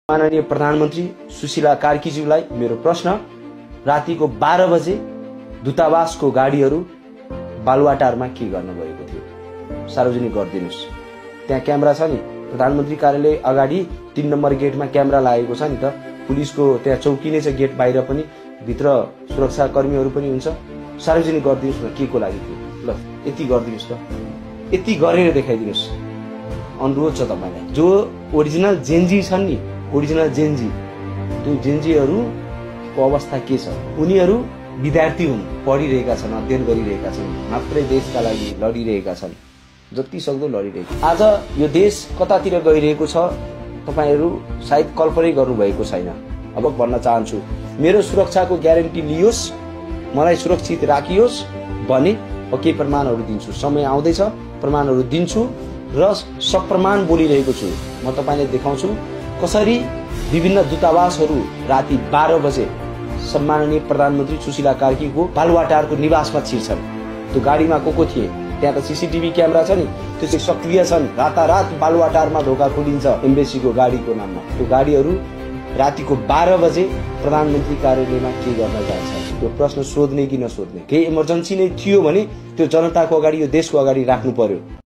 माननीय प्रधानमन्त्री सुशीला कार्कीज्यूलाई मेरो प्रश्न, रातिको 12 बजे दूतावासको गाडीहरू बालुवाटारमा के गर्न गएको थियो? सार्वजनिक गरिदिनुस्। त्यहाँ क्यामेरा छ नि, प्रधानमन्त्री कार्यालय अगाडि 3 नम्बर गेटमा क्यामेरा लागेको छ नि त। पुलिसको त्यहाँ चौकी नै छ, गेट बाहिर पनि, भित्र सुरक्षा कर्मीहरू पनि हुन्छ। सार्वजनिक गरिदिनुस् न, के को लागि थियो? ल यति गरिदिनुस् त, यति गरेर देखाइदिनुस्। अनुरोध छ तपाईलाई। जो ओरिजिनल जेन्जी छन् नि, ओरिजिनल जेन्जी, त्यो जेन्जीहरूको अवस्था के छ? उनीहरू विद्यार्थी हुन्, पढिरहेका छन्, अध्ययन गरिरहेका छन्, मात्रै देशका लागि लडिरहेका छन्, जति सक्दो लडिरहेका। आज यो देश कतातिर गइरहेको छ तपाईहरू सायद कल्पनै गर्नुभएको छैन। अब भन्न चाहन्छु, मेरो सुरक्षाको ग्यारेन्टी लियोस्, मलाई सुरक्षित राखियोस् भने केही प्रमाणहरू दिन्छु। समय आउँदैछ, प्रमाणहरू दिन्छु र सप्रमाण बोलिरहेको छु। म तपाईलाई देखाउँछु कसरी विभिन्न दूतावासहरू राति 12 बजे सम्माननीय प्रधानमन्त्री सुशीला कार्कीको बालुवाटारको निवासमा छिर्छन्। त्यो गाडीमा को थिए? त्यहाँ त सीसीटीभी क्यामेरा छ नि, त्यो चाहिँ सक्रिय छन्। रातारात बालुवाटारमा ढोका खोलिन्छ एम्बेसीको गाडीको नाममा। त्यो गाडीहरू रातिको 12 बजे प्रधानमन्त्री कार्यालयमा के गर्न जान्छ? त्यो प्रश्न सोध्ने कि नसोध्ने? केही इमर्जेन्सी नै थियो भने त्यो जनताको अगाडि, यो देशको अगाडि राख्नु पर्यो।